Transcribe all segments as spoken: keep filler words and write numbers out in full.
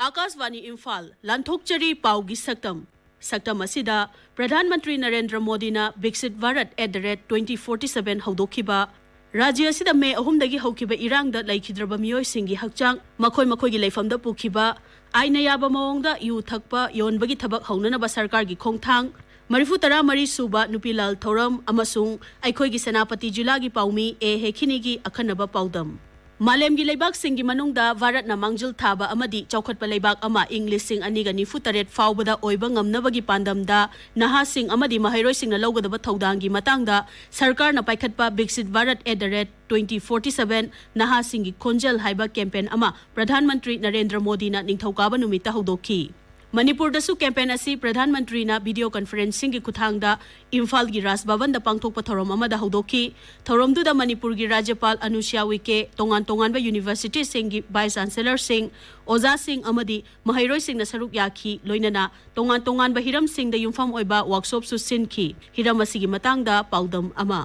ꯑꯥꯀꯥꯁꯕꯥꯅꯤ ꯏꯝꯐꯥꯜ, ꯂꯥꯟꯊꯣꯛꯆꯔꯤ ꯄꯥꯎꯒꯤ ꯁꯛꯇꯝ꯫ ꯁꯛꯇꯝ ꯑꯁꯤꯗ ꯄ꯭ꯔꯙꯥꯟ ꯃꯟꯇ꯭ꯔꯤ ꯅꯔꯦꯟꯗ꯭ꯔ ꯃꯣꯗꯤꯅ Viksit Bharat at the rate twenty forty seven ꯍꯧꯗꯣꯛꯈꯤꯕ, ꯔꯥꯖ꯭ꯌ ꯑꯁꯤꯗ ꯃꯦ ꯑꯍꯨꯝꯗꯒꯤ ꯍꯧꯈꯤꯕ ꯏꯔꯥꯡꯗ ꯂꯩꯈꯤꯗ꯭ꯔꯕ ꯃꯤꯑꯣꯏꯁꯤꯡꯒꯤ ꯍꯛꯆꯥꯡ ꯃꯈꯣꯏ ꯃꯈꯣꯏꯒꯤ ꯂꯩꯐꯝꯗ ꯄꯨꯈꯤꯕ, ꯑꯥꯏꯟꯅ ꯌꯥꯕ ꯃꯑꯣꯡꯗ ꯌꯨ ꯊꯛꯄ ꯌꯣꯟꯕꯒꯤ ꯊꯕꯛ ꯍꯧꯅꯅꯕ ꯁꯔꯀꯥꯔꯒꯤ ꯈꯣꯡꯊꯥꯡ, ꯃꯔꯤꯐꯨ ꯇꯔꯥ ꯃꯔꯤ ꯁꯨꯕ ꯅꯨꯄꯤ ꯂꯥꯜ ꯊꯧꯔꯝ ꯑꯃꯁꯨꯡ ꯑꯩꯈꯣꯏꯒꯤ ꯁꯦꯅꯥꯄꯇꯤ ꯖꯤꯂꯥꯒꯤ ꯄꯥꯎꯃꯤ ꯑꯦ ꯍꯦꯈꯤꯅꯤꯒꯤ ꯑꯈꯟꯅꯕ ꯄꯥꯎꯗꯝ꯫ ꯃꯥꯂꯦꯝꯒꯤ ꯂꯩꯕꯥꯛꯁꯤꯡꯒꯤ ꯃꯅꯨꯡꯗ ꯚꯥꯔꯠꯅ ꯃꯥꯡꯖꯤꯜ ꯊꯥꯕ ꯑꯃꯗꯤ ꯆꯥꯎꯈꯠꯄ ꯂꯩꯕꯥꯛ ꯑꯃ ꯏꯪ ꯂꯤꯁꯤꯡ ꯑꯅꯤꯒ ꯅꯤꯐꯨ ꯇꯔꯦꯠ ꯐꯥꯎꯕꯗ ꯑꯣꯏꯕ ꯉꯝꯅꯕꯒꯤ ꯄꯥꯟꯗꯝꯗ ꯅꯍꯥꯁꯤꯡ ꯑꯃꯗꯤ ꯃꯍꯩꯔꯣꯏꯁꯤꯡꯅ ꯂꯧꯒꯗꯕ ꯊꯧꯗꯥꯡꯒꯤ ꯃꯇꯥꯡꯗ ꯁꯔꯀꯥꯔꯅ ꯄꯥꯏꯈꯠꯄ Viksit Bharat at the rate twenty forty seven ꯅꯍꯥꯁꯤꯡꯒꯤ ꯈꯣꯟꯖꯦꯜ ꯍꯥꯏꯕ ꯀꯦꯝꯄꯦꯟ ꯑꯃ ꯄ꯭ꯔꯙꯥꯟ ꯃꯟꯇ꯭ꯔꯤ ꯅꯔꯦꯟꯗ꯭ꯔ ꯃꯣꯗꯤꯅ ꯅꯤꯡꯊꯧꯀꯥꯕ ꯅꯨꯃꯤꯠꯇ ꯍꯧꯗꯣꯛꯈꯤ꯫ ꯃꯅꯤꯄꯨꯔꯗꯁꯨ ꯀꯦꯝꯄꯦꯟ ꯑꯁꯤ ꯄ꯭ꯔꯙꯥꯟ ꯃꯟꯇ꯭ꯔꯤꯅ ꯚꯤꯗꯤꯑꯣ ꯀꯟꯐꯔꯦꯟꯁꯤꯡꯒꯤ ꯈꯨꯠꯊꯥꯡꯗ ꯏꯝꯐꯥꯜꯒꯤ ꯔꯥꯖ ꯚꯕꯟꯗ ꯄꯥꯡꯊꯣꯛꯄ ꯊꯧꯔꯝ ꯑꯃꯗ ꯍꯧꯗꯣꯛꯈꯤ꯫ ꯊꯧꯔꯝꯗꯨꯗ ꯃꯅꯤꯄꯨꯔꯒꯤ ꯔꯥꯖ꯭ꯌꯄꯥꯜ ꯑꯅꯨꯁ꯭ꯌꯥ ꯎꯏꯀꯦ, ꯇꯣꯉꯥꯟ ꯇꯣꯉꯥꯟꯕ ꯌꯨꯅꯤꯚꯔꯁꯤꯇꯤꯁꯤꯡꯒꯤ ꯚꯥꯏꯁ ꯆꯥꯟꯁꯦꯂꯔꯁꯤꯡ, ꯑꯣꯖꯥꯁꯤꯡ ꯑꯃꯗꯤ ꯃꯍꯩꯔꯣꯏꯁꯤꯡꯅ ꯁꯔꯨꯛ ꯌꯥꯈꯤ꯫ ꯂꯣꯏꯅꯅ ꯇꯣꯉꯥꯟ ꯇꯣꯉꯥꯟꯕ ꯍꯤꯔꯝꯁꯤꯡꯗ ꯌꯨꯝꯐꯝ ꯑꯣꯏꯕ ꯋꯥꯔꯛꯁꯣꯞꯁꯨ ꯁꯤꯟꯈꯤ꯫ ꯍꯤꯔꯝ ꯑꯁꯤꯒꯤ ꯃꯇꯥꯡꯗ ꯄꯥꯎꯗꯝ ꯑꯃ꯫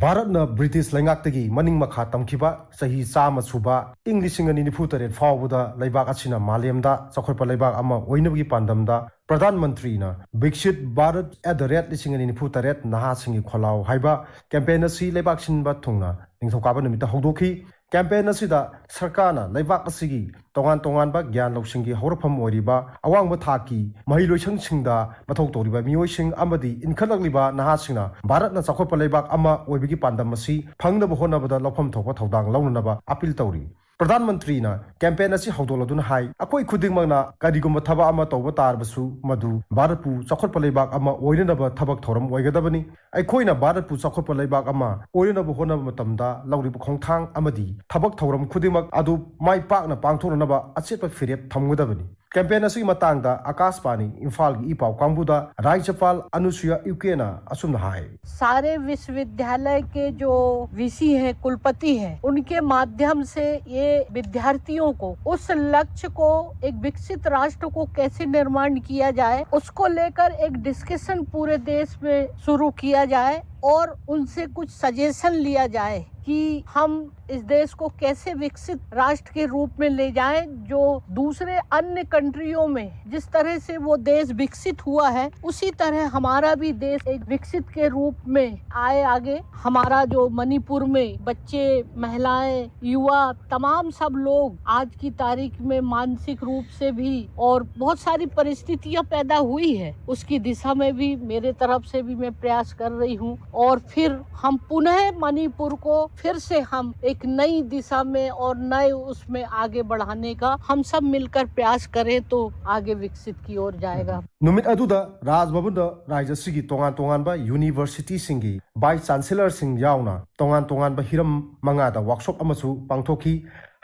ꯚꯥꯔꯠꯅ ꯕ꯭ꯔꯤꯇꯤꯁ ꯂꯩꯉꯥꯛꯇꯒꯤ ꯃꯅꯤꯡ ꯃꯈꯥ ꯇꯝꯈꯤꯕ ꯆꯍꯤ ꯆꯥꯝꯃ ꯁꯨꯕ ꯏꯪ ꯂꯤꯁꯤꯡ ꯑꯅꯤ ꯅꯤꯐꯨ ꯇꯔꯦꯠ ꯐꯥꯎꯕꯗ ꯂꯩꯕꯥꯛ ꯑꯁꯤꯅ ꯃꯥꯂꯦꯝꯗ ꯆꯥꯎꯈꯠꯄ ꯂꯩꯕꯥꯛ ꯑꯃ ꯑꯣꯏꯅꯕꯒꯤ ꯄꯥꯟꯗꯝꯗ ꯄ꯭ꯔꯙꯥꯟ ꯃꯟꯇ꯭ꯔꯤꯅ ꯕꯤꯛꯁꯤꯠ ꯚꯥꯔꯠ ꯑꯦꯠ ꯗ ꯔꯦꯠ ꯂꯤꯁꯤꯡ ꯑꯅꯤ ꯅꯤꯐꯨ ꯇꯔꯦꯠ ꯅꯍꯥꯁꯤꯡꯒꯤ ꯈꯣꯜꯂꯥꯎ ꯍꯥꯏꯕ ꯀꯦꯝꯄꯦꯟ ꯑꯁꯤ ꯂꯩꯕꯥꯛ ꯁꯤꯟꯕ ꯊꯨꯡꯅ ꯅꯤꯡꯊꯧꯀꯥꯕ ꯅꯨꯃꯤꯠꯇ ꯍꯧꯗꯣꯛꯈꯤ꯫ ꯀꯦꯝꯄꯦꯟ ꯑꯁꯤꯗ ꯁꯔꯀꯥꯔꯅ ꯂꯩꯕꯥꯛ ꯑꯁꯤꯒꯤ ꯇꯣꯉꯥꯟ ꯇꯣꯉꯥꯟꯕ ꯒ꯭ꯌꯥꯟ ꯂꯧꯁꯤꯡꯒꯤ ꯍꯧꯔꯛꯐꯝ ꯑꯣꯏꯔꯤꯕ ꯑꯋꯥꯡꯕ ꯊꯥꯛꯀꯤ ꯃꯍꯩꯂꯣꯏꯁꯪꯁꯤꯡꯗ ꯃꯊꯧ ꯇꯧꯔꯤꯕ ꯃꯤꯑꯣꯏꯁꯤꯡ ꯑꯃꯗꯤ ꯏꯟꯈꯠꯂꯛꯂꯤꯕ ꯅꯍꯥꯁꯤꯡꯅ ꯚꯥꯔꯠꯅ ꯆꯥꯎꯈꯠꯄ ꯂꯩꯕꯥꯛ ꯑꯃ ꯑꯣꯏꯕꯒꯤ ꯄꯥꯟꯗꯝ ꯑꯁꯤ ꯐꯪꯅꯕ ꯍꯣꯠꯅꯕꯗ ꯂꯧꯐꯝ ꯊꯣꯛꯄ ꯊꯧꯗꯥꯡ ꯂꯧꯅꯅꯕ ꯑꯄꯤꯜ ꯇꯧꯔꯤ꯫ ꯄ꯭ꯔꯙꯥꯟ ꯃꯟꯇ꯭ꯔꯤꯅ ꯀꯦꯝꯄꯦꯟ ꯑꯁꯤ ꯍꯧꯗꯣꯛꯂꯗꯨꯅ ꯍꯥꯏ, ꯑꯩꯈꯣꯏ ꯈꯨꯗꯤꯡꯃꯛꯅ ꯀꯔꯤꯒꯨꯝꯕ ꯊꯕꯛ ꯑꯃ ꯇꯧꯕ ꯇꯥꯔꯕꯁꯨ ꯃꯗꯨ ꯚꯥꯔꯠꯄꯨ ꯆꯥꯎꯈꯠꯄ ꯂꯩꯕꯥꯛ ꯑꯃ ꯑꯣꯏꯅꯅꯕ ꯊꯕꯛ ꯊꯧꯔꯝ ꯑꯣꯏꯒꯗꯕꯅꯤ꯫ ꯑꯩꯈꯣꯏꯅ ꯚꯥꯔꯠꯄꯨ ꯆꯥꯎꯈꯠꯄ ꯂꯩꯕꯥꯛ ꯑꯃ ꯑꯣꯏꯅꯅꯕ ꯍꯣꯠꯅꯕ ꯃꯇꯝꯗ ꯂꯧꯔꯤꯕ ꯈꯣꯡꯊꯥꯡ ꯑꯃꯗꯤ ꯊꯕꯛ ꯊꯧꯔꯝ ꯈꯨꯗꯤꯡꯃꯛ ꯑꯗꯨ ꯃꯥꯏ ꯄꯥꯛꯅ ꯄꯥꯡꯊꯣꯛꯅꯅꯕ ꯑꯆꯦꯠꯄ ꯐꯤꯔꯦꯞ ꯊꯝꯒꯗꯕꯅꯤ꯫ ꯀꯦꯝꯄꯦꯟ ꯑꯁꯤꯒꯤ ꯃꯇꯥꯡꯗ ꯑꯥꯀꯥꯁꯕꯥꯅꯤ ꯏꯝꯐꯥꯜꯒꯤ ꯏ ꯄꯥꯎ ꯀꯥꯡꯕꯨꯗ ꯔꯥꯖ꯭ꯌꯄꯥꯜ ꯑꯅꯨꯁꯨꯌꯥ ꯎꯏꯀꯦꯅ ꯑꯁꯨꯝꯅ ꯍꯥꯏ꯫ सारे विश्वविद्यालय के जो वीसी हैं, कुलपति हैं, उनके माध्यम से ये विद्यार्थियों को उस लक्ष्य को, एक विकसित राष्ट्र को कैसे निर्माण किया जाए, उसको लेकर एक डिस्कशन पूरे देश में शुरू किया जाए और उनसे कुछ सजेशन लिया जाए। कि हम इस देश को कैसे विकसित राष्ट्र के रूप में ले जाएं, जो दूसरे अन्य कंट्रियों में जिस तरह से वो देश विकसित हुआ है, उसी तरह हमारा भी देश एक विकसित के रूप में आए आगे। हमारा जो मणिपुर में बच्चे, महिलाएं, युवा, तमाम सब लोग आज की तारीख में मानसिक रूप से भी, और बहुत सारी परिस्थितियां पैदा हुई है, उसकी दिशा में भी मेरे तरफ से भी मैं प्रयास कर रही हूँ। और फिर हम पुनः मणिपुर को फिर से हम एक नई दिशा में और नए उसमें आगे बढ़ाने का हम सब मिलकर प्रयास करें तो आगे विकसित की ओर जाएगा। ꯅꯨꯃꯤꯠ ꯑꯗꯨꯗ ꯔꯥꯖ ꯚꯕꯟꯗ ꯔꯥꯏꯖ ꯑꯁꯤꯒꯤ ꯇꯣꯉꯥꯟ ꯇꯣꯉꯥꯟꯕ ꯌꯨꯅꯤꯚꯔꯁꯤꯇꯤꯁꯤꯡꯒꯤ ꯚꯥꯏꯁ ꯆꯥꯟꯁꯦꯂꯔꯁꯤꯡ ꯌꯥꯎꯅ ꯇꯣꯉꯥꯟ ꯇꯣꯉꯥꯟꯕ ꯍꯤꯔꯝ ꯃꯉꯥꯗ ꯋꯥꯔꯛꯁꯣꯞ ꯑꯃꯁꯨ ꯄꯥꯡꯊꯣꯛꯈꯤ꯫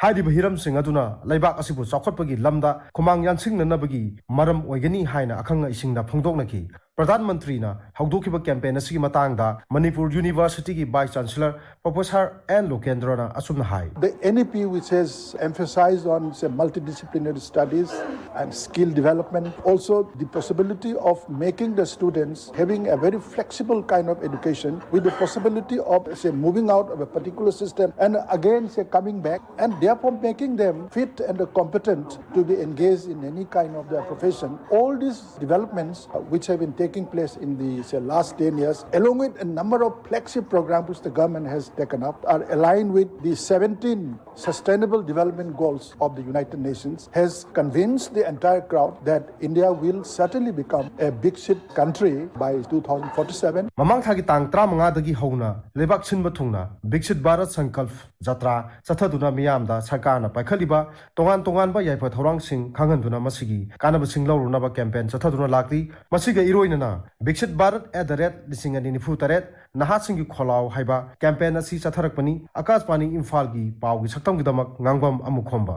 ꯍꯥꯏꯔꯤꯕ ꯍꯤꯔꯝꯁꯤꯡ ꯑꯗꯨꯅ ꯂꯩꯕꯥꯛ ꯑꯁꯤꯕꯨ ꯆꯥꯎꯈꯠꯄꯒꯤ ꯂꯝꯗ ꯈꯨꯃꯥꯡ ꯌꯥꯟꯁꯤꯟꯅꯅꯕꯒꯤ ꯃꯔꯝ ꯑꯣꯏꯒꯅꯤ ꯍꯥꯏꯅ ꯑꯈꯪ ꯑꯍꯩꯁꯤꯡꯅ ꯐꯣꯡꯗꯣꯛꯅꯈꯤ꯫ ꯄ꯭ꯔꯙꯥꯟ ꯃꯟꯇ꯭ꯔꯤꯅ ꯍꯧꯗꯣꯛꯈꯤꯕ ꯀꯦꯝꯄꯦꯟ ꯑꯁꯤꯒꯤ ꯃꯇꯥꯡꯗ ꯃꯅꯤꯄꯨꯔ ꯌꯨꯅꯤꯚꯔꯁꯤꯇꯤꯒꯤ ꯚꯥꯏꯁ ꯆꯥꯟꯁꯦꯂꯔ ꯄ꯭ꯔꯣꯐꯦꯁꯔ ꯑꯦꯟ ꯂꯣꯀꯦꯟꯗ꯭ꯔꯅ ꯑꯁꯨꯝꯅ ꯍꯥꯏ꯫ The N E P, which has emphasized on, say, multidisciplinary studies and skill development, also the possibility of making the students having a very flexible kind of education with the possibility of, say, moving out of a particular system and again, say, coming back, and therefore making them fit and competent to be engaged in any kind of their profession. All these developments, uh, which have been taking place in the, say, last ten years, along with a number of flagship programs which the government has taken up, are aligned with the seventeen Sustainable Development Goals of the United Nations, has convinced the entire crowd that India will certainly become a Viksit country by two thousand forty-seven. ꯃꯃꯥꯡ ꯊꯥꯒꯤ ꯇꯥꯡ ꯇꯔꯥꯃꯉꯥꯗꯒꯤ ꯍꯧꯅ ꯂꯩꯕꯥꯛ ꯁꯤꯟꯕ ꯊꯨꯡꯅ ꯕꯤꯛꯁꯤꯠ ꯚꯥꯔꯠ ꯁꯪꯀꯜꯞ ꯖꯇ꯭ꯔꯥ ꯆꯠꯊꯗꯨꯅ ꯃꯤꯌꯥꯝꯗ ꯁꯔꯀꯥꯔꯅ ꯄꯥꯏꯈꯠꯂꯤꯕ ꯇꯣꯉꯥꯟ ꯇꯣꯉꯥꯟꯕ ꯌꯥꯏꯐ ꯊꯧꯔꯥꯡꯁꯤꯡ ꯈꯪꯍꯟꯗꯨꯅ ꯃꯁꯤꯒꯤ ꯀꯥꯟꯅꯕꯁꯤꯡ ꯂꯧꯔꯨꯅꯕ ꯀꯦꯝꯄꯦꯟ ꯆꯠꯊꯗꯨꯅ ꯂꯥꯛꯂꯤ꯫ ꯃꯁꯤꯒ ꯏꯔꯣꯏꯅꯅ ꯕꯤꯛꯁꯤꯠ ꯚꯥꯔꯠ at the rate ꯂꯤꯁꯤꯡ ꯑꯅꯤ ꯅꯤꯐꯨ ꯇꯔꯦꯠ ꯅꯍꯥꯁꯤꯡꯒꯤ ꯈꯣꯜꯂꯥꯎ ꯍꯥꯏꯕ ꯀꯦꯝꯄꯦꯟ ꯑꯁꯤ ꯆꯠꯊꯔꯛꯄꯅꯤ꯫ ꯑꯀꯥꯁꯕꯥꯅꯤ ꯏꯝꯐꯥꯜꯒꯤ ꯄꯥꯎꯒꯤ ꯁꯛꯇꯝꯒꯤꯗꯃꯛ ꯉꯥꯡꯕꯝ ꯑꯃꯨꯈꯣꯝꯕ꯫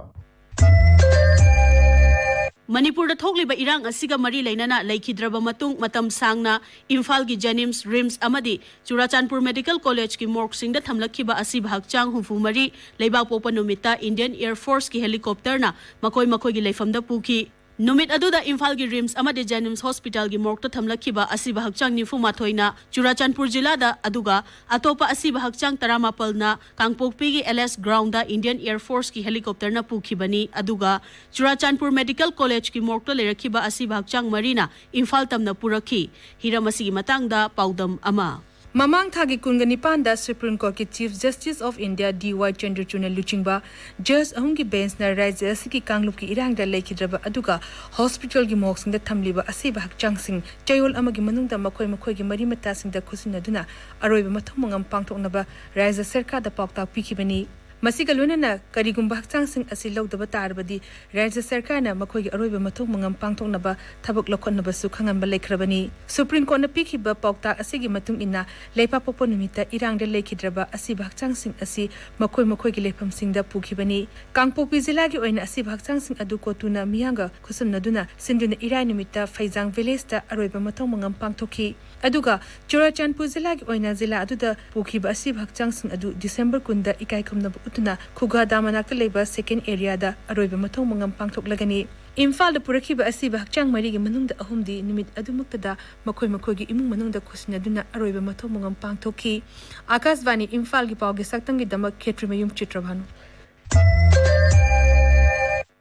ꯃꯅꯤꯄꯨꯔꯗ ꯊꯣꯛꯂꯤꯕ ꯏꯔꯥꯡ ꯑꯁꯤꯒ ꯃꯔꯤ ꯂꯩꯅꯅ ꯂꯩꯈꯤꯗ꯭ꯔꯕ ꯃꯇꯨꯡ ꯃꯇꯝ ꯁꯥꯡꯅ ꯏꯝꯐꯥꯜꯒꯤ ꯖꯦꯅꯤꯝꯁ, ꯔꯤꯝꯁ ꯑꯃꯗꯤ ꯆꯨꯔꯥꯆꯥꯟꯄꯨꯔ ꯃꯦꯗꯤꯀꯦꯜ ꯀꯣꯂꯦꯖꯀꯤ ꯃꯣꯔꯒꯁꯤꯡꯗ ꯊꯝꯂꯛꯈꯤꯕ ꯑꯁꯤꯕ ꯍꯛꯆꯥꯡ ꯍꯨꯝꯐꯨ ꯃꯔꯤ ꯂꯩꯕꯥꯛꯄꯣꯛꯄ ꯅꯨꯃꯤꯠꯇ ꯏꯟꯗꯤꯌꯟ ꯑꯦꯌꯔ ꯐꯣꯔꯁꯀꯤ ꯍꯦꯂꯤꯀꯣꯞꯇꯔꯅ ꯃꯈꯣꯏ ꯃꯈꯣꯏꯒꯤ ꯂꯩꯐꯝꯗ ꯄꯨꯈꯤ꯫ ꯅꯨꯃꯤꯠ ꯑꯗꯨꯗ ꯏꯝꯐꯥꯜꯒꯤ ꯔꯤꯝꯁ ꯑꯃꯗꯤ ꯖꯦꯅꯤꯝꯁ ꯍꯣꯁꯄꯤꯇꯥꯜꯒꯤ ꯃꯣꯔꯒꯇ ꯊꯝꯂꯛꯈꯤꯕ ꯑꯁꯤꯕ ꯍꯛꯆꯥꯡ ꯅꯤꯐꯨ ꯃꯥꯊꯣꯏꯅ ꯆꯨꯔꯥꯆꯥꯟꯄꯨꯔ ꯖꯤꯂꯥꯗ, ꯑꯗꯨꯒ ꯑꯇꯣꯞꯄ ꯑꯁꯤꯕ ꯍꯛꯆꯥꯡ ꯇꯔꯥꯃꯥꯄꯜꯅ ꯀꯥꯡꯄꯣꯛꯄꯤꯒꯤ ꯑꯦꯜ ꯑꯦꯁ ꯒ꯭ꯔꯥꯎꯟꯗ ꯏꯟꯗꯤꯌꯟ ꯑꯦꯌꯔ ꯐꯣꯔꯁꯀꯤ ꯍꯦꯂꯤꯀꯣꯞꯇꯔꯅ ꯄꯨꯈꯤꯕꯅꯤ꯫ ꯑꯗꯨꯒ ꯆꯨꯔꯥꯆꯥꯟꯄꯨꯔ ꯃꯦꯗꯤꯀꯦꯜ ꯀꯣꯂꯦꯖꯀꯤ ꯃꯣꯔꯒꯇ ꯂꯩꯔꯛꯈꯤꯕ ꯑꯁꯤꯕ ꯍꯛꯆꯥꯡ ꯃꯔꯤꯅ ꯏꯝꯐꯥꯜ ꯇꯝꯅ ꯄꯨꯔꯛꯈꯤ꯫ ꯍꯤꯔꯝ ꯑꯁꯤꯒꯤ ꯃꯇꯥꯡꯗ ꯄꯥꯎꯗꯝ ꯑꯃ꯫ ꯃꯃꯥꯡ ꯊꯥꯒꯤ ꯀꯨꯟꯒ ꯅꯤꯄꯥꯟꯗ Supreme Courtꯀꯤ Chief Justice of India ꯗꯤ ꯋꯥꯏ ꯆꯟꯗ꯭ꯔꯆꯨꯗꯅ ꯂꯨꯆꯤꯡꯕ ꯖꯖ ꯑꯍꯨꯝꯒꯤ ꯕꯦꯟꯆꯅ ꯔꯥꯖ꯭ꯌ ꯑꯁꯤꯒꯤ ꯀꯥꯡꯂꯨꯞꯀꯤ ꯏꯔꯥꯡꯗ ꯂꯩꯈꯤꯗ꯭ꯔꯕ ꯑꯗꯨꯒ ꯍꯣꯁꯄꯤꯇꯥꯜꯒꯤ ꯃꯣꯔꯒꯁꯤꯡꯗ ꯊꯝꯂꯤꯕ ꯑꯁꯤꯕ ꯍꯛꯆꯥꯡꯁꯤꯡ ꯆꯌꯣꯜ ꯑꯃꯒꯤ ꯃꯅꯨꯡꯗ ꯃꯈꯣꯏ ꯃꯈꯣꯏꯒꯤ ꯃꯔꯤ ꯃꯇꯥꯁꯤꯡꯗ ꯈꯨꯠꯁꯤꯟꯅꯗꯨꯅ ꯑꯔꯣꯏꯕ ꯃꯊꯧ ꯃꯉꯝ ꯄꯥꯡꯊꯣꯛꯅꯕ ꯔꯥꯖ꯭ꯌ ꯁꯔꯀꯥꯔꯗ ꯄꯥꯎꯇꯥꯛ ꯄꯤꯈꯤꯕꯅꯤ꯫ ꯃꯁꯤꯒ ꯂꯣꯏꯅꯅ ꯀꯔꯤꯒꯨꯝꯕ ꯍꯛꯆꯥꯡꯁꯤꯡ ꯑꯁꯤ ꯂꯧꯗꯕ ꯇꯥꯔꯕꯗꯤ ꯔꯥꯖ꯭ꯌ ꯁꯔꯀꯥꯔꯅ ꯃꯈꯣꯏꯒꯤ ꯑꯔꯣꯏꯕ ꯃꯊꯧ ꯃꯉꯝ ꯄꯥꯡꯊꯣꯛꯅꯕ ꯊꯕꯛ ꯂꯧꯈꯠꯅꯕꯁꯨ ꯈꯪꯍꯟꯕ ꯂꯩꯈ꯭ꯔꯕꯅꯤ꯫ ꯁꯨꯄ꯭ꯔꯤꯝ ꯀꯣꯔꯠꯅ ꯄꯤꯈꯤꯕ ꯄꯥꯎꯇꯥꯛ ꯑꯁꯤꯒꯤ ꯃꯇꯨꯡ ꯏꯟꯅ ꯂꯩꯄꯥꯛꯄꯣꯛꯄ ꯅꯨꯃꯤꯠꯇ ꯏꯔꯥꯡꯗ ꯂꯩꯈꯤꯗ꯭ꯔꯕ ꯑꯁꯤꯕ ꯍꯛꯆꯥꯡꯁꯤꯡ ꯑꯁꯤ ꯃꯈꯣꯏ ꯃꯈꯣꯏꯒꯤ ꯂꯩꯐꯝꯁꯤꯡꯗ ꯄꯨꯈꯤꯕꯅꯤ꯫ ꯀꯥꯡꯄꯣꯛꯄꯤ ꯖꯤꯂꯥꯒꯤ ꯑꯣꯏꯅ ꯑꯁꯤꯕ ꯍꯛꯆꯥꯡꯁꯤꯡ ꯑꯗꯨ ꯀꯣꯇꯨꯅ ꯃꯤꯌꯥꯝꯒ ꯈꯨꯠꯁꯝꯅꯗꯨꯅ ꯁꯤꯟꯗꯨꯅ ꯏꯔꯥꯏ ꯅꯨꯃꯤꯠꯇ ꯐꯩꯖꯥꯡ ꯚꯤꯂꯦꯖꯇ ꯑꯔꯣꯏꯕ ꯃꯊꯧ ꯃꯉꯝ ꯄꯥꯡꯊꯣꯛꯈꯤ꯫ ꯑꯗꯨꯒ ꯆꯨꯔꯥꯆꯥꯟꯄꯨꯔ ꯖꯤꯂꯥꯒꯤ ꯑꯣꯏꯅ ꯖꯤꯂꯥ ꯑꯗꯨꯗ ꯄꯨꯈꯤꯕ ꯑꯁꯤꯕ ꯍꯛꯆꯥꯡꯁꯤꯡ ꯑꯗꯨ ꯗꯤꯁꯦꯝꯕꯔ ꯀꯨꯟꯗ ꯏꯀꯥꯏ ꯈꯨꯝꯅꯕ ꯎꯠꯇꯨꯅ ꯈꯨꯒꯥ ꯗꯥꯝ ꯃꯅꯥꯛꯇ ꯂꯩꯕ ꯁꯦꯀꯦꯟ ꯑꯦꯔꯤꯌꯥꯗ ꯑꯔꯣꯏꯕ ꯃꯊꯧ ꯃꯉꯝ ꯄꯥꯡꯊꯣꯛꯂꯒꯅꯤ꯫ ꯏꯝꯐꯥꯜꯗ ꯄꯨꯔꯛꯈꯤꯕ ꯑꯁꯤꯕ ꯍꯛꯆꯥꯡ ꯃꯔꯤꯒꯤ ꯃꯅꯨꯡꯗ ꯑꯍꯨꯝꯗꯤ ꯅꯨꯃꯤꯠ ꯑꯗꯨꯃꯛꯇꯗ ꯃꯈꯣꯏ ꯃꯈꯣꯏꯒꯤ ꯏꯃꯨꯡ ꯃꯅꯨꯡꯗ ꯈꯨꯠꯁꯤꯟꯅꯗꯨꯅ ꯑꯔꯣꯏꯕ ꯃꯊꯧ ꯃꯉꯝ ꯄꯥꯡꯊꯣꯛꯈꯤ꯫ ꯑꯥꯀꯥꯁꯕꯥꯅꯤ ꯏꯝꯐꯥꯜꯒꯤ ꯄꯥꯎꯒꯤ ꯁꯛꯇꯝꯒꯤꯗꯃꯛ ꯈꯦꯇ꯭ꯔꯤꯃꯌꯨꯝ ꯆꯤꯇ꯭ꯔꯚꯥꯅꯨ꯫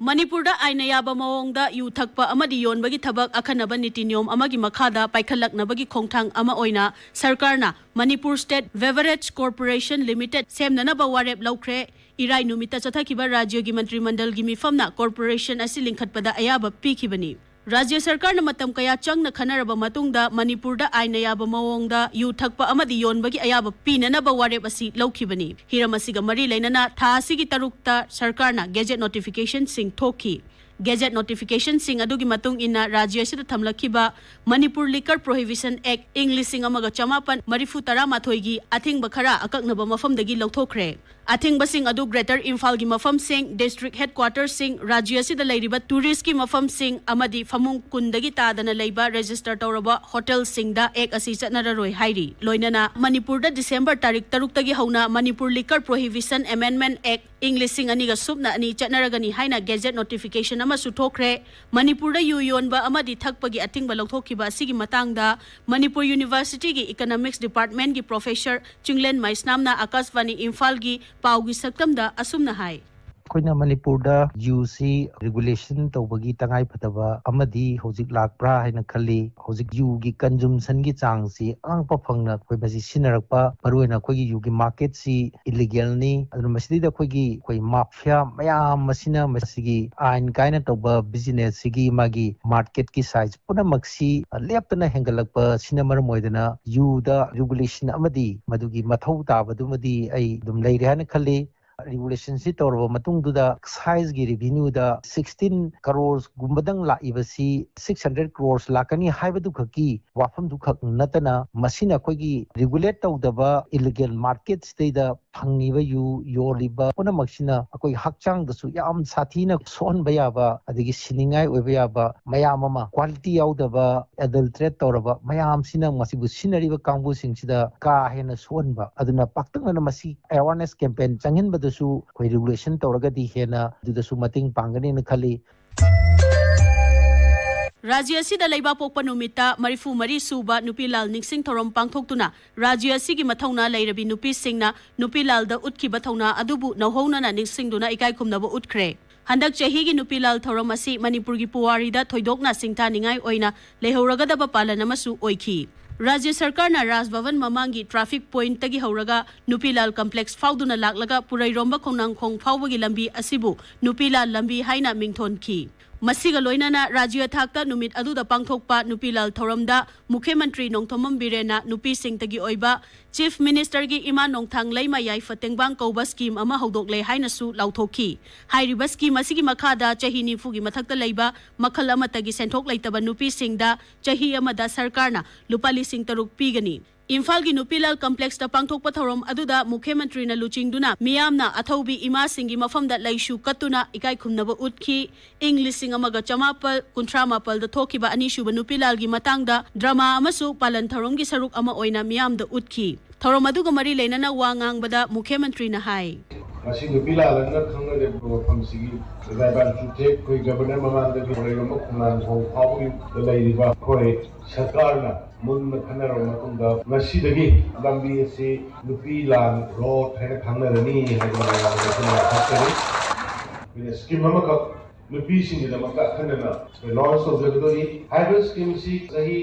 ꯃꯅꯤꯄꯨꯔꯗ ꯑꯥꯏꯟꯅ ꯌꯥꯕ ꯃꯑꯣꯡꯗ ꯌꯨ ꯊꯛꯄ ꯑꯃꯗꯤ ꯌꯣꯟꯕꯒꯤ ꯊꯕꯛ ꯑꯈꯟꯅꯕ ꯅꯤꯇꯤ ꯅꯤꯌꯣꯝ ꯑꯃꯒꯤ ꯃꯈꯥꯗ ꯄꯥꯏꯈꯠꯂꯛꯅꯕꯒꯤ ꯈꯣꯡꯊꯥꯡ ꯑꯃ ꯑꯣꯏꯅ ꯁꯔꯀꯥꯔꯅ ꯃꯅꯤꯄꯨꯔ ꯁ꯭ꯇꯦꯠ ꯕꯦꯚꯔꯦꯖ ꯀꯣꯔꯄꯣꯔꯦꯁꯟ ꯂꯤꯃꯤꯇꯦꯗ ꯁꯦꯝꯅꯅꯕ ꯋꯥꯔꯦꯞ ꯂꯧꯈ꯭ꯔꯦ꯫ ꯏꯔꯥꯏ ꯅꯨꯃꯤꯠꯇ ꯆꯠꯊꯈꯤꯕ ꯔꯥꯖ꯭ꯌꯒꯤ ꯃꯟꯇ꯭ꯔꯤ ꯃꯟꯗꯜꯒꯤ ꯃꯤꯐꯝꯅ ꯀꯣꯔꯄꯣꯔꯦꯁꯟ ꯑꯁꯤ ꯂꯤꯡꯈꯠꯄꯗ ꯑꯌꯥꯕ ꯄꯤꯈꯤꯕꯅꯤ꯫ ꯔꯥꯖ꯭ꯌ ꯁꯔꯀꯥꯔꯅ ꯃꯇꯝ ꯀꯌꯥ ꯆꯪꯅ ꯈꯟꯅꯔꯕ ꯃꯇꯨꯡꯗ ꯃꯅꯤꯄꯨꯔꯗ ꯑꯥꯏꯟꯅ ꯌꯥꯕ ꯃꯑꯣꯡꯗ ꯌꯨ ꯊꯛꯄ ꯑꯃꯗꯤ ꯌꯣꯟꯕꯒꯤ ꯑꯌꯥꯕ ꯄꯤꯅꯅꯕ ꯋꯥꯔꯦꯞ ꯑꯁꯤ ꯂꯧꯈꯤꯕꯅꯤ꯫ ꯍꯤꯔꯝ ꯑꯁꯤꯒ ꯃꯔꯤ ꯂꯩꯅꯅ ꯊꯥ ꯑꯁꯤꯒꯤ ꯇꯔꯨꯛꯇ ꯁꯔꯀꯥꯔꯅ ꯒꯦꯖꯦꯠ ꯅꯣꯇꯤꯐꯤꯀꯦꯁꯟꯁꯤꯡ ꯊꯣꯛꯈꯤ꯫ ꯒꯦꯖꯦꯠ ꯅꯣꯇꯤꯐꯤꯀꯦꯁꯟꯁꯤꯡ ꯑꯗꯨꯒꯤ ꯃꯇꯨꯡ ꯏꯟꯅ ꯔꯥꯖ꯭ꯌ ꯑꯁꯤꯗ ꯊꯝꯂꯛꯈꯤꯕ ꯃꯅꯤꯄꯨꯔ ꯂꯤꯀꯔ ꯄ꯭ꯔꯣꯍꯤꯕꯤꯁꯟ ꯑꯦꯛ ꯏꯪ ꯂꯤꯁꯤꯡ ꯑꯃꯒ ꯆꯃꯥꯄꯟ ꯃꯔꯤꯐꯨ ꯇꯔꯥ ꯃꯥꯊꯣꯏꯒꯤ ꯑꯊꯤꯡꯕ ꯈꯔ ꯑꯀꯛꯅꯕ ꯃꯐꯝꯗꯒꯤ ꯂꯧꯊꯣꯛꯈ꯭ꯔꯦ꯫ ꯑꯊꯤꯡꯕꯁꯤꯡ ꯑꯗꯨ ꯒ꯭ꯔꯦꯇꯔ ꯏꯝꯐꯥꯜꯒꯤ ꯃꯐꯝꯁꯤꯡ, ꯗꯤꯁꯇ꯭ꯔꯤꯛ ꯍꯦꯗꯀ꯭ꯋꯥꯇꯔꯁꯤꯡ, ꯔꯥꯖ꯭ꯌ ꯑꯁꯤꯗ ꯂꯩꯔꯤꯕ ꯇꯨꯔꯤꯁ꯭ꯠꯀꯤ ꯃꯐꯝꯁꯤꯡ ꯑꯃꯗꯤ ꯐꯃꯨꯡ ꯀꯨꯟꯗꯒꯤ ꯇꯥꯗꯅ ꯂꯩꯕ ꯔꯦꯖꯤꯁꯇꯔ ꯇꯧꯔꯕ ꯍꯣꯇꯦꯜꯁꯤꯡꯗ ꯑꯦꯛ ꯑꯁꯤ ꯆꯠꯅꯔꯔꯣꯏ ꯍꯥꯏꯔꯤ꯫ ꯂꯣꯏꯅꯅ ꯃꯅꯤꯄꯨꯔꯗ ꯗꯤꯁꯦꯝꯕꯔ ꯇꯥꯔꯤꯛ ꯇꯔꯨꯛꯇꯒꯤ ꯍꯧꯅ ꯃꯅꯤꯄꯨꯔ ꯂꯤꯀꯔ ꯄ꯭ꯔꯣꯍꯤꯕꯤꯁꯟ ꯑꯦꯃꯦꯟꯗꯃꯦꯟꯠ ꯑꯦꯛ ꯏꯪ ꯂꯤꯁꯤꯡ ꯑꯅꯤꯒ ꯁꯨꯞꯅ ꯑꯅꯤ ꯆꯠꯅꯔꯒꯅꯤ ꯍꯥꯏꯅ ꯒꯦꯖꯦꯠ ꯅꯣꯇꯤꯐꯤꯀꯦꯁꯟ ꯑꯃꯁꯨ ꯊꯣꯛꯈ꯭ꯔꯦ꯫ ꯃꯅꯤꯄꯨꯔꯗ ꯌꯨ ꯌꯣꯟꯕ ꯑꯃꯗꯤ ꯊꯛꯄꯒꯤ ꯑꯊꯤꯡꯕ ꯂꯧꯊꯣꯛꯈꯤꯕ ꯑꯁꯤꯒꯤ ꯃꯇꯥꯡꯗ ꯃꯅꯤꯄꯨꯔ ꯌꯨꯅꯤꯚꯔꯁꯤꯇꯤꯒꯤ ꯏꯀꯅꯣꯃꯤꯛꯁ ꯗꯤꯄꯥꯔꯠꯃꯦꯟꯒꯤ ꯄ꯭ꯔꯣꯐꯦꯁꯔ ꯆꯤꯡꯂꯦꯟ ꯃꯩꯁꯅꯥꯝꯅ ꯑꯥꯀꯥꯁꯕꯥꯅꯤ ꯏꯝꯐꯥꯜꯒꯤ ꯄꯥꯎꯒꯤ ꯁꯛꯇꯝꯗ ꯑꯁꯨꯝꯅ ꯍꯥꯏ꯫ ꯑꯩꯈꯣꯏꯅ ꯃꯅꯤꯄꯨꯔꯗ ꯌꯨꯁꯤ ꯔꯤꯒꯨꯂꯦꯁꯟ ꯇꯧꯕꯒꯤ ꯇꯉꯥꯏꯐꯗꯕ ꯑꯃꯗꯤ ꯍꯧꯖꯤꯛ ꯂꯥꯛꯄ꯭ꯔꯥ ꯍꯥꯏꯅ ꯈꯜꯂꯤ꯫ ꯍꯧꯖꯤꯛ ꯌꯨꯒꯤ ꯀꯟꯖꯨꯝꯁꯟꯒꯤ ꯆꯥꯡꯁꯤ ꯑꯉꯛꯄ ꯐꯪꯅ ꯑꯩꯈꯣꯏ ꯃꯁꯤ ꯁꯤꯖꯤꯟꯅꯔꯛꯄ, ꯃꯔꯨꯑꯣꯏꯅ ꯑꯩꯈꯣꯏꯒꯤ ꯌꯨꯒꯤ ꯃꯥꯔꯀꯦꯠꯁꯤ ꯏꯂꯤꯒꯦꯜꯅꯤ꯫ ꯑꯗꯨꯅ ꯃꯁꯤꯗꯩꯗ ꯑꯩꯈꯣꯏꯒꯤ, ꯑꯩꯈꯣꯏ ꯃꯥꯐꯤꯌꯥ ꯃꯌꯥꯝ ꯑꯁꯤꯅ ꯃꯁꯤꯒꯤ ꯑꯥꯏꯟ ꯀꯥꯏꯅ ꯇꯧꯕ ꯕꯤꯖꯤꯅꯦꯁꯁꯤꯒꯤ ꯃꯥꯒꯤ ꯃꯥꯔꯀꯦꯠꯀꯤ ꯁꯥꯏꯖ ꯄꯨꯝꯅꯃꯛꯁꯤ ꯂꯦꯞꯇꯅ ꯍꯦꯟꯒꯠꯂꯛꯄꯁꯤꯅ ꯃꯔꯝ ꯑꯣꯏꯗꯅ ꯌꯨꯗ ꯔꯤꯒꯨꯂꯦꯁꯟ ꯑꯃꯗꯤ ꯃꯗꯨꯒꯤ ꯃꯊꯧ ꯇꯥꯕꯗꯨꯃꯗꯤ ꯑꯩ ꯑꯗꯨꯝ ꯂꯩꯔꯦ ꯍꯥꯏꯅ ꯈꯜꯂꯤ꯫ ꯔꯤꯒꯨꯂꯦꯁꯟꯁꯤ ꯇꯧꯔꯕ ꯃꯇꯨꯡꯗꯨꯗ ꯑꯦꯛꯁꯥꯏꯖꯒꯤ ꯔꯦꯚꯤꯅ꯭ꯌꯨꯗ ꯁꯤꯛꯁꯇꯤꯟ ꯀꯔꯣꯔꯒꯨꯝꯕꯗꯪ ꯂꯥꯛꯏꯕꯁꯤ ꯁꯤꯛꯁ ꯍꯟꯗ꯭ꯔꯦꯠ ꯀ꯭ꯔꯣꯔꯁ ꯂꯥꯛꯀꯅꯤ ꯍꯥꯏꯕꯗꯨ ꯈꯛꯀꯤ ꯋꯥꯐꯝꯗꯨ ꯈꯛ ꯅꯠꯇꯅ, ꯃꯁꯤꯅ ꯑꯩꯈꯣꯏꯒꯤ ꯔꯤꯒꯨꯂꯦꯠ ꯇꯧꯗꯕ ꯏꯂꯤꯒꯦꯜ ꯃꯥꯔꯀꯦꯠꯁꯤꯗꯩꯗ ꯐꯪꯉꯤꯕ ꯌꯨ ꯌꯣꯜꯂꯤꯕ ꯄꯨꯝꯅꯃꯛꯁꯤꯅ ꯑꯩꯈꯣꯏ ꯍꯛꯆꯥꯡꯗꯁꯨ ꯌꯥꯝ ꯁꯥꯊꯤꯅ ꯁꯣꯛꯍꯟꯕ ꯌꯥꯕ, ꯑꯗꯒꯤ ꯁꯤꯅꯤꯡꯉꯥꯏ ꯑꯣꯏꯕ ꯌꯥꯕ ꯃꯌꯥꯝ ꯑꯃ, ꯀ꯭ꯋꯥꯂꯤꯇꯤ ꯌꯥꯎꯗꯕ, ꯑꯦꯗꯜꯇ꯭ꯔꯦꯠ ꯇꯧꯔꯕ ꯃꯌꯥꯝꯁꯤꯅ ꯃꯁꯤꯕꯨ ꯁꯤꯖꯤꯟꯅꯔꯤꯕ ꯀꯥꯡꯕꯨꯁꯤꯡꯁꯤꯗ ꯀꯥ ꯍꯦꯟꯅ ꯁꯣꯛꯍꯟꯕ꯫ ꯑꯗꯨꯅ ꯄꯥꯛꯇꯛꯅꯅ ꯃꯁꯤ ꯑꯦꯋꯥꯔꯅꯦꯁ ꯀꯦꯝꯄꯦꯟ ꯆꯪꯍꯟꯕꯗꯁꯨ ꯑꯩꯈꯣꯏ ꯔꯤꯒꯨꯂꯦꯁꯟ ꯇꯧꯔꯒꯗꯤ ꯍꯦꯟꯅ ꯑꯗꯨꯗꯁꯨ ꯃꯇꯦꯡ ꯄꯥꯡꯒꯅꯤꯅ ꯈꯜꯂꯤ꯫ ꯔꯥꯖ꯭ꯌ ꯑꯁꯤꯗ ꯂꯩꯕꯥꯛ ꯄꯣꯛꯄ ꯅꯨꯃꯤꯠꯇ ꯃꯔꯤꯐꯨ ꯃꯔꯤ ꯁꯨꯕ ꯅꯨꯄꯤ ꯂꯥꯜ ꯅꯤꯡꯁꯤꯡ ꯊꯧꯔꯝ ꯄꯥꯡꯊꯣꯛꯇꯨꯅ ꯔꯥꯖ꯭ꯌ ꯑꯁꯤꯒꯤ ꯃꯊꯧꯅꯥ ꯂꯩꯔꯕꯤ ꯅꯨꯄꯤꯁꯤꯡꯅ ꯅꯨꯄꯤ ꯂꯥꯜꯗ ꯎꯠꯈꯤꯕ ꯊꯧꯅꯥ ꯑꯗꯨꯕꯨ ꯅꯧꯍꯧꯅꯅ ꯅꯤꯡꯁꯤꯡꯗꯨꯅ ꯏꯀꯥꯏ ꯈꯨꯝꯅꯕ ꯎꯠꯈ꯭ꯔꯦ꯫ ꯍꯟꯗꯛ ꯆꯍꯤꯒꯤ ꯅꯨꯄꯤ ꯂꯥꯜ ꯊꯧꯔꯝ ꯑꯁꯤ ꯃꯅꯤꯄꯨꯔꯒꯤ ꯄꯨꯋꯥꯔꯤꯗ ꯊꯣꯏꯗꯣꯛꯅ ꯁꯤꯡꯊꯥꯅꯤꯡꯉꯥꯏ ꯑꯣꯏꯅ ꯂꯩꯍꯧꯔꯒꯗꯕ ꯄꯥꯂꯟ ꯑꯃꯁꯨ ꯑꯣꯏꯈꯤ꯫ ꯔꯥꯖ꯭ꯌ ꯁꯔꯀꯥꯔꯅ ꯔꯥꯖ ꯚꯕꯟ ꯃꯃꯥꯡꯒꯤ ꯇ꯭ꯔꯥꯐꯤꯛ ꯄꯣꯏꯟꯠꯇꯒꯤ ꯍꯧꯔꯒ ꯅꯨꯄꯤ ꯂꯥꯜ ꯀꯝꯄ꯭ꯂꯦꯛꯁ ꯐꯥꯎꯗꯨꯅ ꯂꯥꯛꯂꯒ ꯄꯨꯔꯩꯔꯣꯝꯕ ꯈꯣꯡꯅꯥꯡꯈꯣꯡ ꯐꯥꯎꯕꯒꯤ ꯂꯝꯕꯤ ꯑꯁꯤꯕꯨ ꯅꯨꯄꯤ ꯂꯥꯜ ꯂꯝꯕꯤ ꯍꯥꯏꯅ ꯃꯤꯡꯊꯣꯟꯈꯤ꯫ ꯃꯁꯤꯒ ꯂꯣꯏꯅꯅ ꯔꯥꯖ꯭ꯌ ꯊꯥꯛꯇ ꯅꯨꯃꯤꯠ ꯑꯗꯨꯗ ꯄꯥꯡꯊꯣꯛꯄ ꯅꯨꯄꯤ ꯂꯥꯜ ꯊꯧꯔꯝꯗ ꯃꯨꯈ꯭ꯌ ꯃꯟꯇ꯭ꯔꯤ ꯅꯣꯡꯊꯣꯝꯕꯝ ꯕꯤꯔꯦꯟꯅ ꯅꯨꯄꯤꯁꯤꯡꯇꯒꯤ ꯑꯣꯏꯕ ꯆꯤꯐ ꯃꯤꯅꯤꯁꯇꯔꯒꯤ ꯏꯃꯥ ꯅꯣꯡꯊꯥꯡ ꯂꯩꯃ ꯌꯥꯏꯐ ꯇꯦꯡꯕꯥꯡ ꯀꯧꯕ ꯁ꯭ꯀꯤꯝ ꯑꯃ ꯍꯧꯗꯣꯛꯂꯦ ꯍꯥꯏꯅꯁꯨ ꯂꯥꯎꯊꯣꯛꯈꯤ꯫ ꯍꯥꯏꯔꯤꯕ ꯁ꯭ꯀꯤꯝ ꯑꯁꯤꯒꯤ ꯃꯈꯥꯗ ꯆꯍꯤ ꯅꯤꯐꯨꯒꯤ ꯃꯊꯛꯇ ꯂꯩꯕ ꯃꯈꯜ ꯑꯃꯠꯇꯒꯤ ꯁꯦꯟꯊꯣꯛ ꯂꯩꯇꯕ ꯅꯨꯄꯤꯁꯤꯡꯗ ꯆꯍꯤ ꯑꯃꯗ ꯁꯔꯀꯥꯔꯅ ꯂꯨꯄꯥ ꯂꯤꯁꯤꯡ ꯇꯔꯨꯛ ꯄꯤꯒꯅꯤ꯫ ꯏꯝꯐꯥꯜꯒꯤ ꯅꯨꯄꯤ ꯂꯥꯜ ꯀꯝꯄ꯭ꯂꯦꯛꯁꯇ ꯄꯥꯡꯊꯣꯛꯄ ꯊꯧꯔꯝ ꯑꯗꯨꯗ ꯃꯨꯈ꯭ꯌ ꯃꯟꯇ꯭ꯔꯤꯅ ꯂꯨꯆꯤꯡꯗꯨꯅ ꯃꯤꯌꯥꯝꯅ ꯑꯊꯧꯕꯤ ꯏꯃꯥꯁꯤꯡꯒꯤ ꯃꯐꯝꯗ ꯂꯩꯁꯨ ꯀꯠꯇꯨꯅ ꯏꯀꯥꯏ ꯈꯨꯝꯅꯕ ꯎꯠꯈꯤ꯫ ꯏꯪ ꯂꯤꯁꯤꯡ ꯑꯃꯒ ꯆꯃꯥꯄꯜ ꯀꯨꯟꯊ꯭ꯔꯥ ꯃꯥꯄꯜꯗ ꯊꯣꯛꯈꯤꯕ ꯑꯅꯤꯁꯨꯕ ꯅꯨꯄꯤ ꯂꯥꯜꯒꯤ ꯃꯇꯥꯡꯗ ꯗ꯭ꯔꯃꯥ ꯑꯃꯁꯨ ꯄꯥꯂꯟ ꯊꯧꯔꯝꯒꯤ ꯁꯔꯨꯛ ꯑꯃ ꯑꯣꯏꯅ ꯃꯤꯌꯥꯝꯗ ꯎꯠꯈꯤ꯫ ꯊꯧꯔꯝ ꯑꯗꯨꯒ ꯃꯔꯤ ꯂꯩꯅꯅ ꯋꯥ ꯉꯥꯡꯕꯗ ꯃꯨꯈ꯭ꯌ ꯃꯟꯇ꯭ꯔꯤꯅ ꯍꯥꯏ, ꯃꯁꯤ ꯅꯨꯄꯤ ꯂꯥꯜꯂꯟꯅ ꯈꯪꯅꯔꯤꯕ ꯃꯐꯝꯁꯤꯒꯤ ꯔꯥꯏꯕꯥꯟ ꯆꯨꯊꯦꯛ ꯑꯩꯈꯣꯏ ꯒꯕꯔꯅꯔ ꯃꯃꯥꯡꯗꯒꯤ ꯂꯩꯔꯝꯕ ꯈꯣꯡꯅꯥꯡ ꯍꯣꯡ ꯐꯥꯎꯕꯒꯤ ꯂꯩꯔꯤꯕ ꯑꯩꯈꯣꯏ ꯁꯔꯀꯥꯔꯅ ꯃꯨꯟꯅ ꯈꯟꯅꯔꯕ ꯃꯇꯨꯡꯗ ꯉꯁꯤꯗꯒꯤ ꯂꯝꯕꯤ ꯑꯁꯤ ꯅꯨꯄꯤ ꯂꯥꯟ ꯔꯣꯗ ꯍꯥꯏꯅ ꯈꯪꯅꯔꯅꯤ ꯍꯥꯏꯗꯅ ꯃꯌꯥꯝꯗ ꯑꯩꯈꯣꯏꯅ ꯂꯥꯎꯊꯣꯛꯆꯔꯤ꯫ ꯑꯩꯈꯣꯏꯅ ꯁ꯭ꯀꯤꯝ ꯑꯃꯈꯛ ꯅꯨꯄꯤꯁꯤꯡꯒꯤꯗꯃꯛꯇ ꯑꯈꯟꯅꯅ ꯂꯣꯟꯁ ꯇꯧꯖꯒꯗꯣꯔꯤ꯫ ꯍꯥꯏꯔꯤꯕ ꯁ꯭ꯀꯤꯝꯁꯤ ꯆꯍꯤ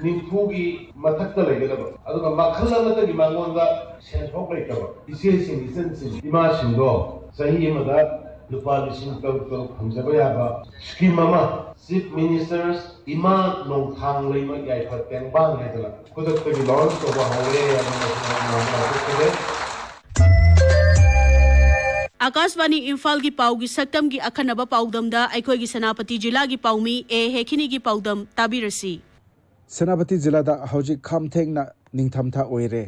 ꯅꯤꯐꯨꯒꯤ ꯃꯊꯛꯇ ꯂꯩꯒꯗꯕ, ꯑꯗꯨꯒ ꯃꯈꯜ ꯑꯃꯠꯇꯒꯤ ꯃꯉꯣꯟꯗ ꯁꯦꯟꯊꯣꯛ ꯂꯩꯇꯕ ꯏꯆꯦꯁꯤꯡ, ꯏꯆꯟꯁꯤꯡ, ꯏꯃꯥꯁꯤꯡꯗꯣ ꯆꯍꯤ ꯑꯃꯗ ꯂꯨꯄꯥ ꯂꯤꯁꯤꯡ ꯇꯔꯨꯛ ꯇꯔꯨꯛ ꯐꯪꯖꯕ ꯌꯥꯕ ꯁ꯭ꯀꯤꯝ ꯑꯃ, ꯆꯤꯐ ꯃꯤꯅꯤꯁꯇꯔꯁ ꯏꯃꯥ ꯅꯣꯡꯊꯥꯡ ꯂꯩꯃ ꯌꯥꯏꯐ ꯇꯦꯡꯕꯥꯡ ꯍꯥꯏꯗꯅ ꯈꯨꯗꯛꯇꯒꯤ ꯂꯣꯟꯁ ꯇꯧꯕ ꯍꯧꯔꯦ ꯍꯥꯏꯗꯅ ꯃꯁꯤ ꯑꯩꯅ ꯂꯥꯎꯊꯣꯛꯆꯔꯤ꯫ ꯑꯥꯀꯥꯁꯕꯥꯅꯤ ꯏꯝꯐꯥꯜꯒꯤ ꯄꯥꯎꯒꯤ ꯁꯛꯇꯝꯒꯤ ꯑꯈꯟꯅꯕ ꯄꯥꯎꯗꯝꯗ ꯑꯩꯈꯣꯏꯒꯤ ꯁꯦꯅꯥꯄꯇꯤ ꯖꯤꯂꯥꯒꯤ ꯄꯥꯎꯃꯤ ꯑꯦ ꯍꯦꯈꯤꯅꯤꯒꯤ ꯄꯥꯎꯗꯝ ꯇꯥꯕꯤꯔꯁꯤ꯫ ꯁꯦꯅꯥꯄꯇꯤ ꯖꯤꯂꯥꯗ ꯍꯧꯖꯤꯛ ꯈꯥꯝꯊꯦꯡꯅ ꯅꯤꯡꯊꯝꯊꯥ ꯑꯣꯏꯔꯦ꯫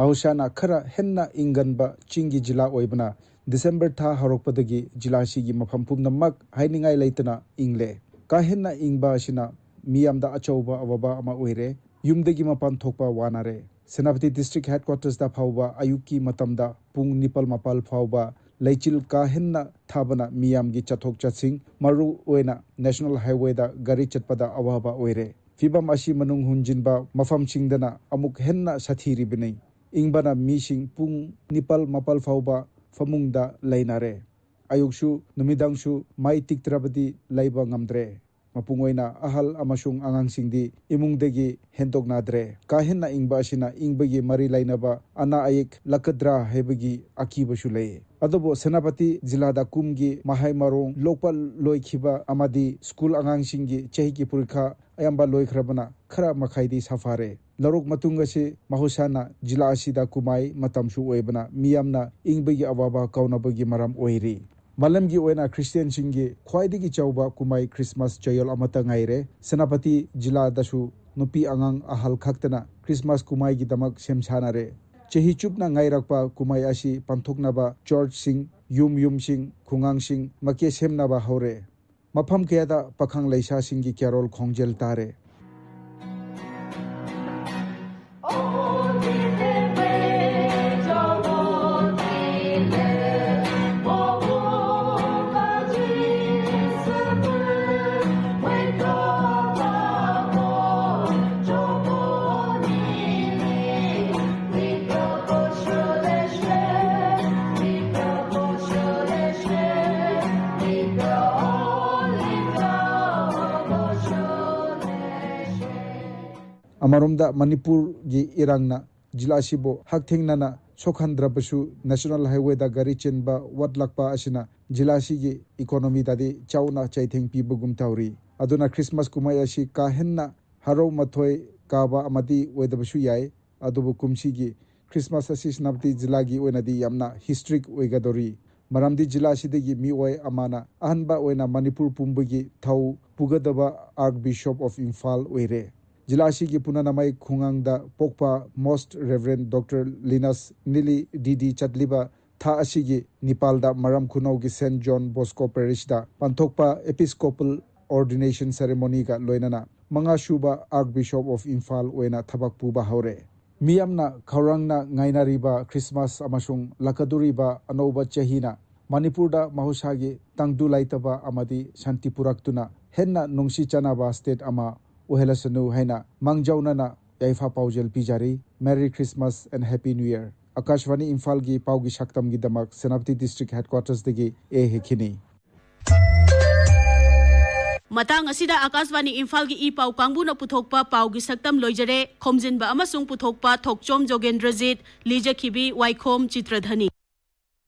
ꯃꯍꯧꯁꯥꯅ ꯈꯔ ꯍꯦꯟꯅ ꯏꯪꯒꯟꯕ ꯆꯤꯡꯒꯤ ꯖꯤꯂꯥ ꯑꯣꯏꯕꯅ ꯗꯤꯁꯦꯝꯕꯔ ꯊꯥ ꯍꯧꯔꯛꯄꯗꯒꯤ ꯖꯤꯂꯥꯁꯤꯒꯤ ꯃꯐꯝ ꯄꯨꯝꯅꯃꯛ ꯍꯥꯏꯅꯤꯡꯉꯥꯏ ꯂꯩꯇꯅ ꯏꯪꯂꯦ꯫ ꯀꯥ ꯍꯦꯟꯅ ꯏꯪꯕ ꯑꯁꯤꯅ ꯃꯤꯌꯥꯝꯗ ꯑꯆꯧꯕ ꯑꯋꯥꯕ ꯑꯃ ꯑꯣꯏꯔꯦ꯫ ꯌꯨꯝꯗꯒꯤ ꯃꯄꯥꯟ ꯊꯣꯛꯄ ꯋꯥꯅꯔꯦ꯫ ꯁꯦꯅꯥꯄꯇꯤ ꯗꯤꯁꯇ꯭ꯔꯤꯛ ꯍꯦꯗꯀ꯭ꯋꯥꯇꯔꯁꯇ ꯐꯥꯎꯕ ꯑꯌꯨꯛꯀꯤ ꯃꯇꯝꯗ ꯄꯨꯡ ꯅꯤꯄꯥꯜ ꯃꯥꯄꯜ ꯐꯥꯎꯕ ꯂꯩꯆꯤꯜ ꯀꯥ ꯍꯦꯟꯅ ꯊꯥꯕꯅ ꯃꯤꯌꯥꯝꯒꯤ ꯆꯠꯊꯣꯛ ꯆꯠꯁꯤꯟ, ꯃꯔꯨ ꯑꯣꯏꯅ ꯅꯦꯁꯅꯦꯜ ꯍꯥꯏꯋꯦꯗ ꯒꯥꯔꯤ ꯆꯠꯄꯗ ꯑꯋꯥꯕ ꯑꯣꯏꯔꯦ꯫ ꯐꯤꯚꯝ ꯑꯁꯤ ꯃꯅꯨꯡ ꯍꯨꯟꯖꯤꯟꯕ ꯃꯐꯝꯁꯤꯡꯗꯅ ꯑꯃꯨꯛ ꯍꯦꯟꯅ ꯁꯥꯊꯤꯔꯤꯕꯅꯤ꯫ ꯏꯪꯕꯅ ꯃꯤꯁꯤꯡ ꯄꯨꯡ ꯅꯤꯄꯥꯜ ꯃꯥꯄꯜ ꯐꯥꯎꯕ ꯐꯃꯨꯡꯗ ꯂꯩꯅꯔꯦ꯫ ꯑꯌꯨꯛꯁꯨ ꯅꯨꯃꯤꯗꯥꯡꯁꯨ ꯃꯩ ꯇꯤꯛꯇ꯭ꯔꯕꯗꯤ ꯂꯩꯕ ꯉꯝꯗ꯭ꯔꯦ꯫ ꯃꯄꯨꯡ ꯑꯣꯏꯅ ꯑꯍꯜ ꯑꯃꯁꯨꯡ ꯑꯉꯥꯡꯁꯤꯡꯗꯤ ꯏꯃꯨꯡꯗꯒꯤ ꯍꯦꯟꯗꯣꯛꯅꯗ꯭ꯔꯦ꯫ ꯀꯥ ꯍꯦꯟꯅ ꯏꯪꯕ ꯑꯁꯤꯅ ꯏꯪꯕꯒꯤ ꯃꯔꯤ ꯂꯩꯅꯕ ꯑꯅꯥ ꯑꯌꯦꯛ ꯂꯥꯛꯀꯗ꯭ꯔꯥ ꯍꯥꯏꯕꯒꯤ ꯑꯀꯤꯕꯁꯨ ꯂꯩ꯫ ꯑꯗꯨꯕꯨ ꯁꯦꯅꯥꯄꯇꯤ ꯖꯤꯂꯥꯗ ꯀꯨꯝꯒꯤ ꯃꯍꯩ ꯃꯔꯣꯡ ꯂꯣꯛꯄ ꯂꯣꯏꯈꯤꯕ ꯑꯃꯗꯤ ꯁ꯭ꯀꯨꯜ ꯑꯉꯥꯡꯁꯤꯡꯒꯤ ꯆꯍꯤꯒꯤ ꯄꯔꯤꯈꯥ ꯑꯌꯥꯝꯕ ꯂꯣꯏꯈ꯭ꯔꯕꯅ ꯈꯔ ꯃꯈꯩꯗꯤ ꯁꯥꯐꯔꯦ꯫ ꯂꯧꯔꯣꯛ ꯃꯇꯨꯡ ꯑꯁꯤ ꯃꯍꯧꯁꯥꯅ ꯖꯤꯂꯥ ꯑꯁꯤꯗ ꯀꯨꯝꯍꯩ ꯃꯇꯝꯁꯨ ꯑꯣꯏꯕꯅ ꯃꯤꯌꯥꯝꯅ ꯏꯪꯕꯒꯤ ꯑꯋꯥꯕ ꯀꯥꯎꯅꯕꯒꯤ ꯃꯔꯝ ꯑꯣꯏꯔꯤ꯫ ꯃꯥꯂꯦꯝꯒꯤ ꯑꯣꯏꯅ ꯈ꯭ꯔꯤꯁꯇꯤꯌꯥꯟꯁꯤꯡꯒꯤ ꯈ꯭ꯋꯥꯏꯗꯒꯤ ꯆꯥꯎꯕ ꯀꯨꯝꯍꯩ ꯈ꯭ꯔꯤꯁꯃꯥꯁ ꯆꯌꯣꯜ ꯑꯃꯠꯇ ꯉꯥꯏꯔꯦ꯫ ꯁꯦꯅꯥꯄꯇꯤ ꯖꯤꯂꯥꯗꯁꯨ ꯅꯨꯄꯤ ꯑꯉꯥꯡ ꯑꯍꯜ ꯈꯛꯇꯅ ꯈ꯭ꯔꯤꯁꯃꯥꯁ ꯀꯨꯝꯍꯩꯒꯤꯗꯃꯛ ꯁꯦꯝ ꯁꯥꯅꯔꯦ꯫ ꯆꯍꯤ ꯆꯨꯞꯅ ꯉꯥꯏꯔꯛꯄ ꯀꯨꯝꯍꯩ ꯑꯁꯤ ꯄꯥꯡꯊꯣꯛꯅꯕ ꯆꯔꯆꯁꯤꯡ, ꯌꯨꯝ ꯌꯨꯝꯁꯤꯡ, ꯈꯨꯡꯒꯪꯁꯤꯡ ꯃꯥꯏꯀꯩ ꯁꯦꯝꯅꯕ ꯍꯧꯔꯦ꯫ ꯃꯐꯝ ꯀꯌꯥꯗ ꯄꯥꯈꯪ ꯂꯩꯁꯥꯁꯤꯡꯒꯤ ꯀꯦꯔꯣꯜ ꯈꯣꯟꯖꯦꯜ ꯇꯥꯔꯦ꯫ ꯑꯃꯔꯣꯝꯗ ꯃꯅꯤꯄꯨꯔꯒꯤ ꯏꯔꯥꯡꯅ ꯖꯤꯂꯥ ꯑꯁꯤꯕꯨ ꯍꯛꯊꯦꯡꯅꯅ ꯁꯣꯛꯍꯟꯗ꯭ꯔꯕꯁꯨ, ꯅꯦꯁꯅꯦꯜ ꯍꯥꯏꯋꯦꯗ ꯒꯥꯔꯤ ꯆꯦꯟꯕ ꯋꯥꯠꯂꯛꯄ ꯑꯁꯤꯅ ꯖꯤꯂꯥ ꯑꯁꯤꯒꯤ ꯏꯀꯣꯅꯣꯃꯤꯗꯗꯤ ꯆꯥꯎꯅ ꯆꯩꯊꯦꯡ ꯄꯤꯕꯒꯨꯝ ꯇꯧꯔꯤ꯫ ꯑꯗꯨꯅ ꯈ꯭ꯔꯤꯁꯃꯥꯁ ꯀꯨꯝꯍꯩ ꯑꯁꯤ ꯀꯥ ꯍꯦꯟꯅ ꯍꯔꯥꯎ ꯃꯊꯣꯏ ꯀꯥꯕ ꯑꯃꯗꯤ ꯑꯣꯏꯗꯕꯁꯨ ꯌꯥꯏ꯫ ꯑꯗꯨꯕꯨ ꯀꯨꯝꯁꯤꯒꯤ ꯈ꯭ꯔꯤꯁꯃꯥꯁ ꯑꯁꯤ ꯁꯦꯅꯥꯄꯇꯤ ꯖꯤꯂꯥꯒꯤ ꯑꯣꯏꯅꯗꯤ ꯌꯥꯝꯅ ꯍꯤꯁꯇ꯭ꯔꯤꯛ ꯑꯣꯏꯒꯗꯧꯔꯤ꯫ ꯃꯔꯝꯗꯤ ꯖꯤꯂꯥ ꯑꯁꯤꯗꯒꯤ ꯃꯤꯑꯣꯏ ꯑꯃꯅ ꯑꯍꯥꯟꯕ ꯑꯣꯏꯅ ꯃꯅꯤꯄꯨꯔ ꯄꯨꯝꯕꯒꯤ ꯊꯧ ꯄꯨꯒꯗꯕ Archbishop of Imphal ꯑꯣꯏꯔꯦ꯫ ꯖꯤꯂꯥ ꯑꯁꯤꯒꯤ ꯄꯨꯅꯅꯃꯩ ꯈꯨꯡꯒꯪꯗ ꯄꯣꯛꯄ Most Reverend Doctor Linus Nili D D ꯆꯠꯂꯤꯕ ꯊꯥ ꯑꯁꯤꯒꯤ ꯅꯤꯄꯥꯜꯗ ꯃꯔꯝ ꯈꯨꯅꯧꯒꯤ Saint John Bosco Parishꯇ ꯄꯥꯡꯊꯣꯛꯄ Episcopal Ordination Ceremonyꯒ ꯂꯣꯏꯅꯅ ꯃꯉꯥ ꯁꯨꯕ Archbishop of Imphal ꯑꯣꯏꯅ ꯊꯕꯛ ꯄꯨꯕ ꯍꯧꯔꯦ꯫ ꯃꯤꯌꯥꯝꯅ ꯈꯧꯔꯥꯡꯅ ꯉꯥꯏꯅꯔꯤꯕ ꯈ꯭ꯔꯤꯁꯃꯥꯁ ꯑꯃꯁꯨꯡ ꯂꯥꯛꯀꯗꯧꯔꯤꯕ ꯑꯅꯧꯕ ꯆꯍꯤꯅ ꯃꯅꯤꯄꯨꯔꯗ ꯃꯍꯧꯁꯥꯒꯤ ꯇꯪꯗꯨ ꯂꯩꯇꯥꯕ ꯑꯃꯗꯤ ꯁꯥꯟꯇꯤ ꯄꯨꯔꯛꯇꯨꯅ ꯍꯦꯟꯅ ꯅꯨꯡꯁꯤ ꯆꯥꯟꯅꯕ state ꯑꯃ ꯑꯣꯏꯍꯜꯂꯁꯅꯨ ꯍꯥꯏꯅ ꯃꯥꯡꯖꯧꯅꯅ ꯌꯥꯏꯐ ꯄꯥꯎꯖꯦꯜ ꯄꯤꯖꯔꯤ꯫ Merry Christmas and Happy New Year꯫ ꯑꯀꯥꯁꯕꯥꯅꯤ ꯏꯝꯐꯥꯜꯒꯤ ꯄꯥꯎꯒꯤ ꯁꯛꯇꯝꯒꯤꯗꯃꯛ ꯁꯦꯅꯥꯄꯇꯤ District Headquartersꯗꯒꯤ ꯑꯦ ꯍꯦꯈꯤꯅꯤ꯫ ꯃꯇꯥꯡ ꯑꯁꯤꯗ ꯑꯀꯥꯁꯕꯥꯅꯤ ꯏꯝꯐꯥꯜꯒꯤ ꯏ ꯄꯥꯎ ꯀꯥꯡꯕꯨꯅ ꯄꯨꯊꯣꯛꯄ ꯄꯥꯎꯒꯤ ꯁꯛꯇꯝ ꯂꯣꯏꯖꯔꯦ꯫ ꯈꯣꯝꯖꯤꯟꯕ ꯑꯃꯁꯨꯡ ꯄꯨꯊꯣꯛꯄ ꯊꯣꯛꯆꯣꯝ ꯖꯣꯒꯦꯟꯗ꯭ꯔꯖꯤꯠ, ꯂꯤꯖꯈꯤꯕꯤ ꯋꯥꯏꯈꯣꯝ ꯆꯤꯇ꯭ꯔꯙꯅꯤ꯫